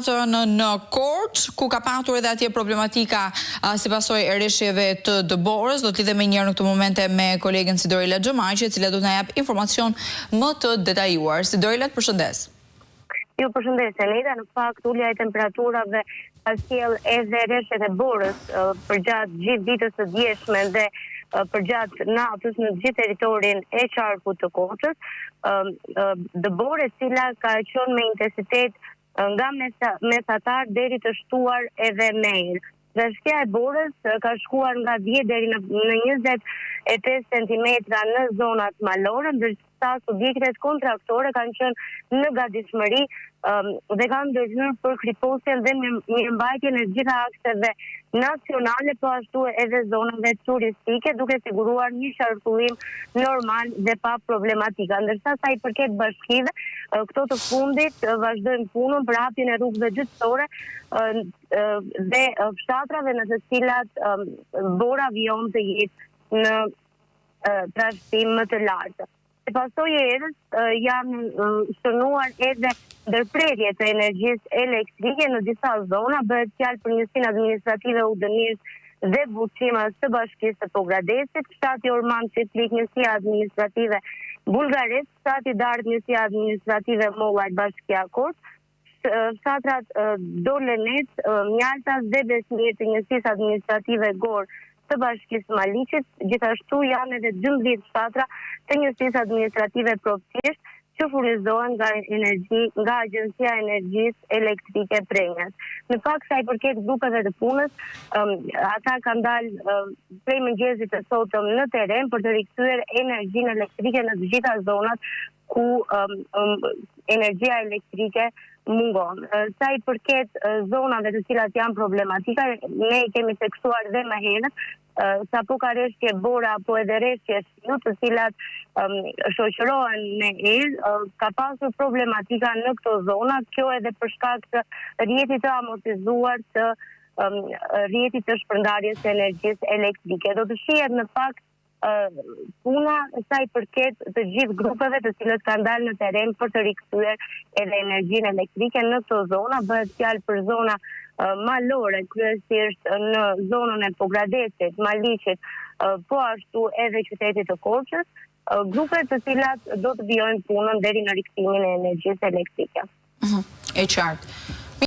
situatën në Korçë, ku ka patur edhe atje problematika si pasojë e reshjeve të dëborës. Do të lidhemi menjëherë në këto momente me kolegen Sidorela Xhomaqi, e cila do të na japë informacion më të detajuar. Sidorela, të përshëndes. Ju përshëndes, Eneda. Në fakt, ulja e temperaturave ka sjellë edhe reshjet e borës përgjatë gjithë ditës së djeshme dhe përgjatë natës në gjithë territorin e qarkut të Korçës. Dëborë e cila ka qenë me intensitet nga mesatar deri të shtuar edhe me erë. Trashësia e borës ka shkuar nga 10 deri në 25 centimetra në zonat malore, ndërsa subjektet kontraktore kanë qenë në gatishmëri dhe kanë ndërhyrë për kriposjen dhe mirëmbajtjen e gjitha akseve nacionale, po ashtu edhe zonave turistike, duke siguruar një qarkullim normal dhe pa problematika. Ndërsa sa i përket bashkive, këto të fundit vazhdojnë punën për hapjen e rrugëve dytësore dhe fshatrave në të cilat bora vijon të jetë në trashësi më të lartë. Si pasojë e erës janë shënuar edhe ndërprerje të energjisë elektrike në disa zona, bëhet fjalë për njësinë administrative Udënisht dhe Buçimas të Bashkisë së Pogradecit, fshati Orman Çiflik, njësia administrative Bulgarec, fshati Dardhë, njësia administrative Mollaj, Bashkia Korçë, fshatrat Dolenec, Mjaltas dhe Besmir të njësisë administrative Gorë të Bashkisë së Maliqit, gjithashtu janë edhe 12 fshatra të njësisë administrative Propcisht që furnizohen nga energji nga Agjencia e Energjisë Elektrike Prrenjas. Në fakt sa i përket grupeve të punës, ata kanë dalë prej mëngjesit të sotëm në terren për të rikthyer energjinë elektrike në të gjitha zonat ku energjia elektrike mungon. Sa i përket zonave të cilat janë problematika, ne i kemi theksuar dhe më herët, sapo ka reshje bora apo edhe reshje shiu të cilat shoqërohen me erë, ka pasur problematika në këto zona, kjo edhe për shkak të rrjetit të amortizuar të rrjetit të shpërndarjes së energjisë elektrike. Do të shihet në fakt puna sa i përket të gjithë grupeve të cilët kanë dalë në terren për të rikthyer edhe energjinë elektrike në këto zona, bëhet fjalë për zona malore, kryesisht në zonën e Pogradecit, Maliqit, po ashtu edhe qytetit të Korçës, grupe të cilat do të vijojnë punën deri në rikthimin e energjisë elektrike. Mhm, e qartë.